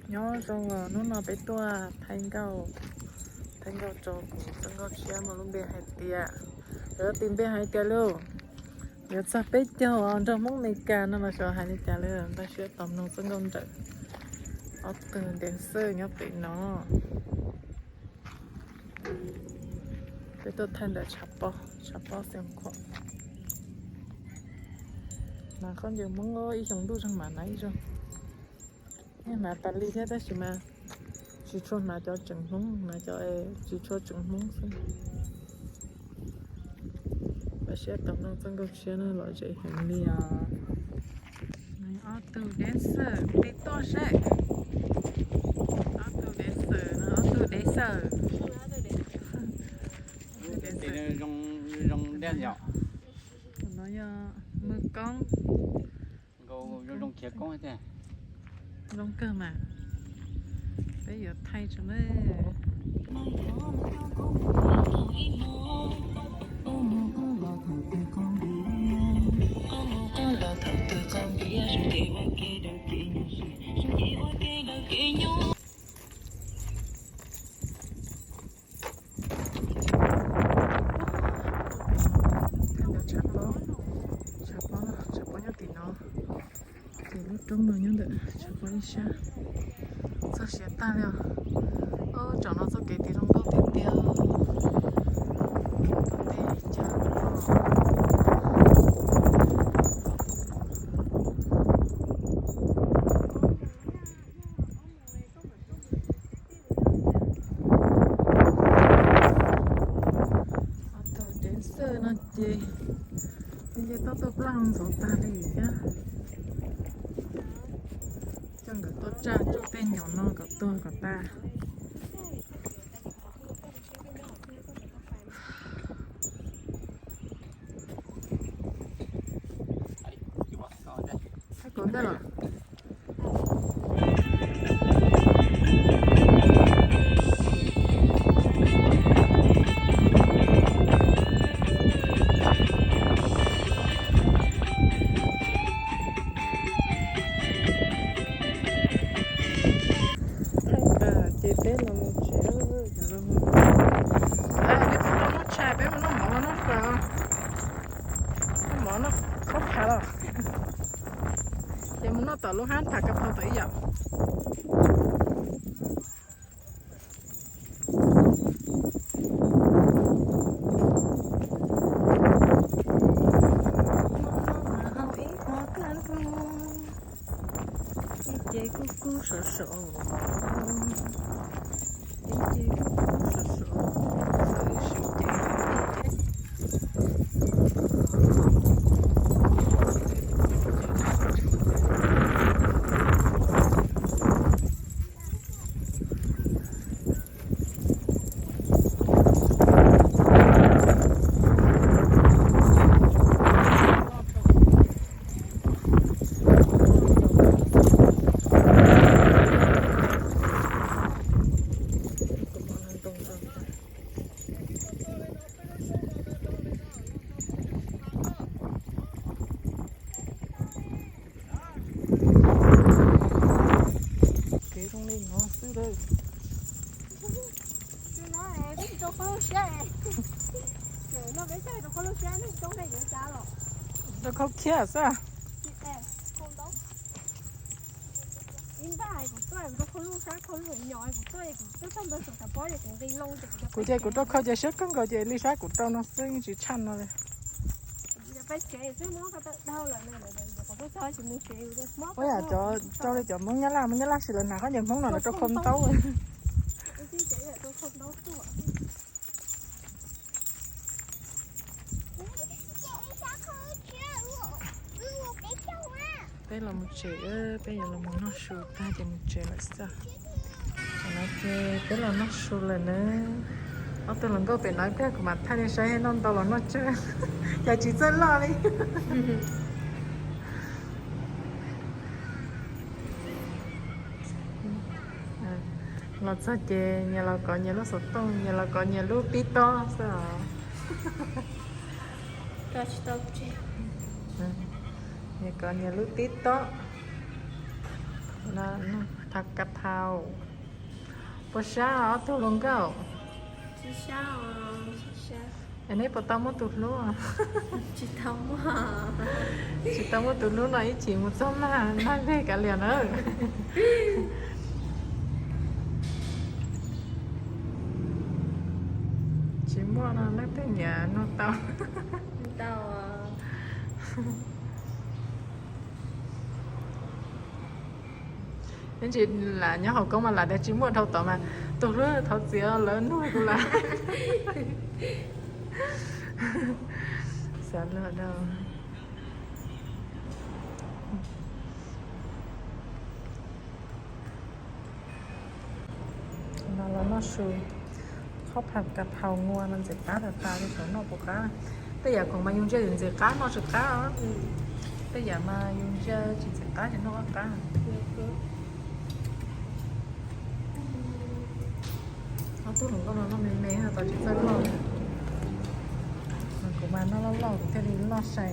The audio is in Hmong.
Nyob zoo, hnub no peb tuaj thaij nkauj, thaij nkauj rau kuv txoj nkauj tshiab muaj lub npe hais tias, yuav tis npe hais tias lauj, yuav txog peb caug nrog Hmoob Amelikas no mas xyov hais li cas li. Npaj siab tos mloog txoj nkauj nrawm ob tug dancer nyob pem no. Peb tuaj thaij ntawm tshav pob, tshav pob Xeev Khuam. Hnav khaub ncaws Hmoob ib xyoos ntuj zeeg mam hnav ib zaug. Yeej hnav tas li thiab tab sis mas tsis tshua hnav cov tseem Hmoob, hnav cov tsis tshua tseem Hmoob xwb. Npaj siab tos mloog txoj nkauj tshiab no lom zem heev li os. Ob tug dancer, tis tuaj seb. Ob tug dancer no, ob tug dancer. Zoo dej yom. No yog Mws Koob. Zoo khiav koob tiag. Zoo kawg mas. Peb yuav thaij tso na. Tshav pob, tshav pob, tshav pob nyob tim no. Ces lub roob no nyob ntawm tshav pob ib sab. Txog siav tag li os. Tsom no txoj kev tis zoo nkauj tiag tiag. Ob tug dancer no ces nce toj tuaj plaj ntxuav tag li thiab. Coj nkawd tuaj tsa tsuj tej nyom no kom tuag kom tas. Thaij kuv ntej los. Thaij tas ces peb los mus tsev, cov los mus. Peb mus noj mov tshais, peb mus noj mov noj fawm, noj mov noj khaub khav los. Ces mus noj tom lub hab tham ka phau tom ib yam. Ib ce kub kub sov sov, ib ce kub kub sov sov, sov ib sib ce. Kev zoo li no xwb lawm. Peb rau qhov lub siab, no peb rau qhov lub siab neeg coob ne yuav cas los. Rau qhov khiab xwb. Ib npaj kuv tuaj rau qhov lub sab qhov lub nyom kuv tuaj kuv tuaj txog ntua saum tshav pob ces kuv nqis loo ces kuv, kuv ces kuv rau qhov ces siab kawg nkaus ces li sab kuv rau no xwb yeej tsis tshaj no li. Ua yam cov rau li cov Hmoob Nyab Laj, Hmoob Nyab Laj sis lawv hnav khaub ncaws Hmoob no lawv rau khau ntaub. Peb los mus tsev, peb yuav los mus noj su tag ces mus tsev lawm xwb. Tam no ces peb los noj su lawm na. Ob tug hluas nkauj pem no ib pliag kuv mam thaij nej saib, noj ntau los noj tsawg, cas tsis txawj loj li. Los txog ces nyias los kov nyias lub xov tooj, nyias los kov nyias lub tib tob xwb os. Nyias kov nyias lub tib tob. Kav phau. Puas sab ob tug hluas nkauj? Es neb puas tau muaj tus hlub? Tsis tau muaj tus hlub no ib chim mus txog mag, mag veg kav liam na. Tsis muaj no leej twg nyiam nug tau. Neb tsis lam nyob hauv koob mas lam tias tsis muaj dhau tod mas tus hlub thov txim lawv nug kuv lawm. Xav luag dau. No los noj su, khob phav kav phau nua no ntxim qab tas tas li, saum noj puas qab. Tej yam khoom mas yus ntsia ntxim qab noj tsis qab os. Tej yam mas yus ntsia tsis ntxim qab ces noj qab. Ob tug hluas nkauj no noj me me tau tsis txawj loj. Kuv mas noj loj loj kuv thiaj li loj sai.